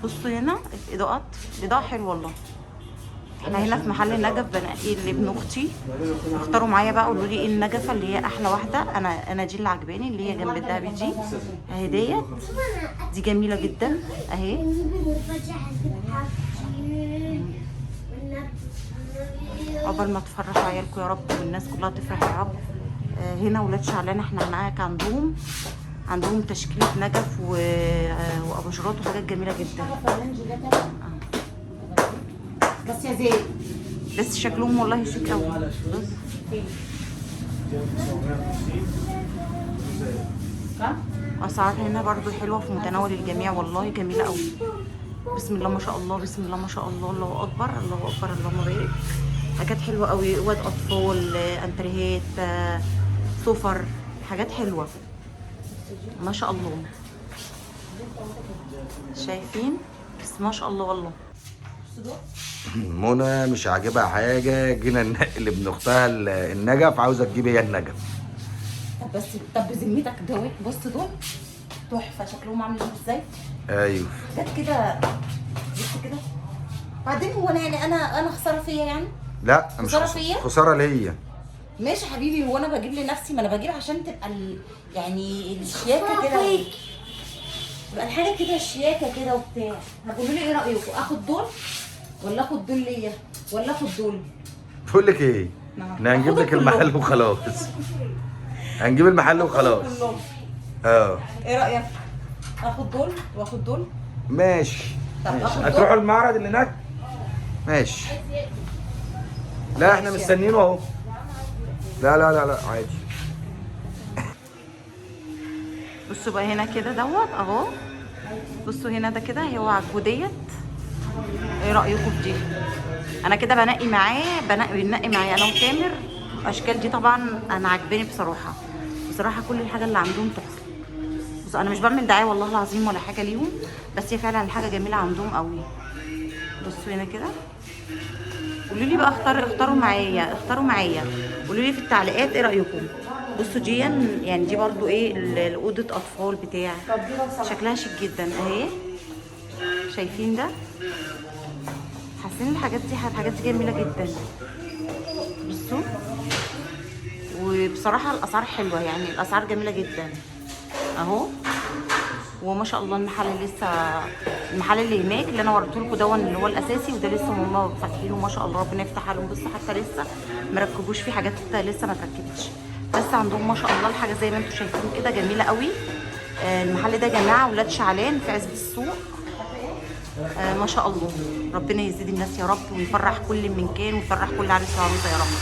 بصوا هنا الاضاءات، الاضاءة حلوة والله. احنا هنا في محل النجف بنقي لابن اختي. اختاروا معايا بقى، قولوا لي ايه النجفه اللي هي احلى واحدة. انا دي اللي عجباني، اللي هي جنب الدهبي دي اهي ديت، دي جميلة جدا اهي. عقبال ما تفرحوا عيالكم يا رب والناس كلها تفرح يا رب. هنا ولاد شعلان احنا هناك عندهم تشكيله نجف واباجورات وحاجات جميلة جدا. بس يا زين بس شكلهم والله شيك قوي. بص اسعار هنا برضو حلوة في متناول الجميع والله، جميلة قوي. بسم الله ما شاء الله، بسم الله ما شاء الله، الله اكبر الله اكبر اللهم بارك. حاجات حلوة قوي، اوض اطفال، انتريهات، سفر، حاجات حلوة ما شاء الله. شايفين؟ بس ما شاء الله والله. منى مش عاجبها حاجة، جينا ننقل ابن اختها النجف، عاوزه تجيب هي النجف. طب بس، طب بذمتك دوت، بص دول تحفة شكلهم عامل ازاي. ايوه جت كده، بص كده. بعدين هو انا يعني انا خسارة فيا يعني؟ لا مش خسارة فيا؟ خسارة ليا. ماشي حبيبي، هو انا بجيب لنفسي؟ ما انا بجيب عشان تبقى يعني الشياكه كده، تبقى الحاجة كده شياكه كده وبتاع. هتقولوا لي ايه رايكم؟ اخد دول ولا اخد دول ليا ولا اخد دول؟ بقول لك ايه؟ نعم. احنا هنجيب لك آخدهم المحل وخلاص. هنجيب المحل وخلاص. كلهم. اه ايه رايك؟ اخد دول واخد دول؟ ماشي. طب ماشي. آخد دول؟ هتروحوا المعرض اللي هناك؟ ماشي. لا احنا مستنيينه اهو. لا لا لا لا عادي. بصوا بقى هنا كده دوت اهو. بصوا هنا ده كده هو عاجبه ديت. ايه رايكم في دي؟ انا كده بنقي معاه، بنقي معايا انا وتامر. الاشكال دي طبعا انا عاجباني بصراحة، بصراحة كل الحاجة اللي عندهم تحفة. بص انا مش بعمل دعاية والله العظيم ولا حاجة ليهم، بس هي فعلا الحاجة جميلة عندهم قوي. بصوا هنا كده، قولوا لي بقى اختاروا معايا، اختاروا معايا، قولوا لي في التعليقات ايه رايكم. بصوا دي يعني دي برضو ايه لاوضه اطفال بتاع، شكلها شيك جدا اهي. شايفين ده؟ حاسين الحاجات دي، الحاجات دي جميلة جدا. بصوا وبصراحة الاسعار حلوة، يعني الاسعار جميلة جدا اهو. وما شاء الله المحل لسه، المحل اللي هناك اللي انا وريته لكم ده اللي هو الاساسي، وده لسه هم فاتحينه ما شاء الله ربنا يفتح عليهم. بصوا حتى لسه مركبوش فيه حاجات لسه ما اتركبتش، بس عندهم ما شاء الله الحاجة زي ما انتم شايفين كده جميلة قوي. المحل ده يا جماعة ولاد شعلان في عزبه السوق. ما شاء الله ربنا يزيد الناس يا رب، ويفرح كل من كان، ويفرح كل عريس وعروسه يا رب.